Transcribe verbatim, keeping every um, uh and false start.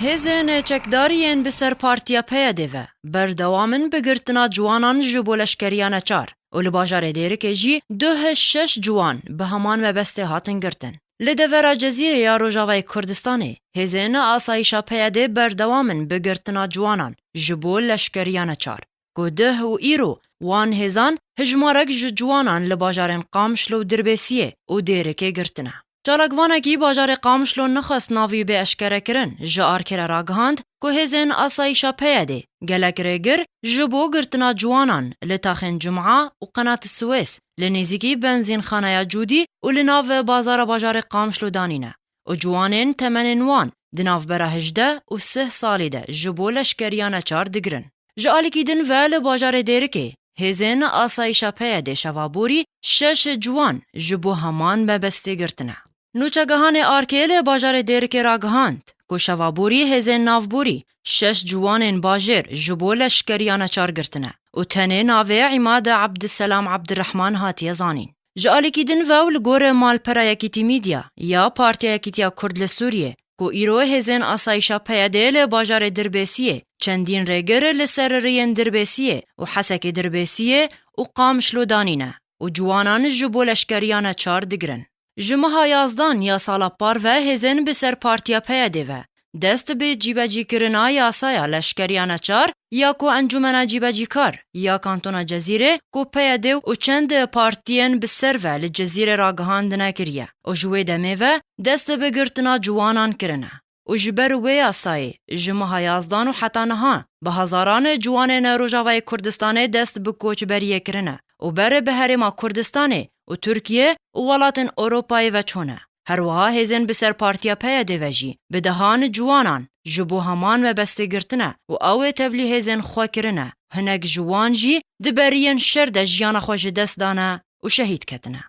Hêzên çekdarî yên bi ser partiya P Y D ve berdewam in bi girtina ciwanan ji bo leşkeriya neçar û li bajarê Dêrikê jî duh şeş ciwan bi heman mebestê hatin girtin. Li devera Cezîrê ya Rojavayê Kurdistanê hêzên asayîşa P Y D berdewam in bi girtina ciwanan ji bo leşkeriya neçar, ku duh û îro wan hêzan hijmarek ji ciwanan li bajarên Qamişlo û Dirbêsiyê û Dêrikê girtine. Çalakvanekî bajarê Qamişlo nexwest navî bê eşkerekirin, ji arkê re ragihand ku hêzên asayîşa P Y D gelek rêgir ji bo girtina ciwanan li taxên Cuma û Qenat Swês li nêzîkî benzînxaneya Cûdî û li nav bazara bajarê Qamişlo danîne û ciwanên temenên wan di navbera hejdeh û sih salî de ji bo leşkeriya neçar digirin. Ji alîkî din ve li bajarê Dêrikê hêzên asayîşa P Y D şeva borî şeş ciwan ji bo heman mebestê girtine. Nûçegehanê arkê li bajarê Dêrikê ragihand ku şeva borî hêzên navborî şeş ciwanên bajêr ji bo leşkeriya neçar girtine û tenê navê Îmad Ebdiselam Ebdirehman hatiye zanîn. Ji alîkî din ve û li gor malpera Yekîtî Media ya Partiya Yekîtiya Kurd li Sûriyê, ku îro hêzên asayîşa P Y D li bajarê Dirbêsiyê çendîn rêgir li ser rêyên Dirbêsiyê û Hesekê Dirbêsiyê û Qamişlo danîne û ciwanan ji bo leşkeriya neçar digirin. Ji meha yazdan ya sala par ve hêzên bi ser partiya P Y D ve dest bi cîbecîkirina yasaya leşkeriya neçar ya ku Encûmena Cîbecîkar ya Kantona Cezîrê ku P Y D û çend partiyên bi ser ve li Cezîrê ragihandine kiriye û ji wê demê ve dest bi girtina ciwanan kirine. Û ji ber wê yasayê ji meha yazdan û heta niha bi hezaran ciwanên Rojavayê Kurdistanê dest bi koçberiyê kirine û ber bi herêma Kurdistanê û Tirkiye û welatên Ewropayê ve çûne. Her wiha hêzên bi ser partiya P Y D ve jî bi dehan ciwanan ji bo heman mebestê girtine û ew ê tevlî hêzên xwe kirine. Hinek ji wan jî di beriyên şer de jiyana xwe ji dest dane û şehîd ketine.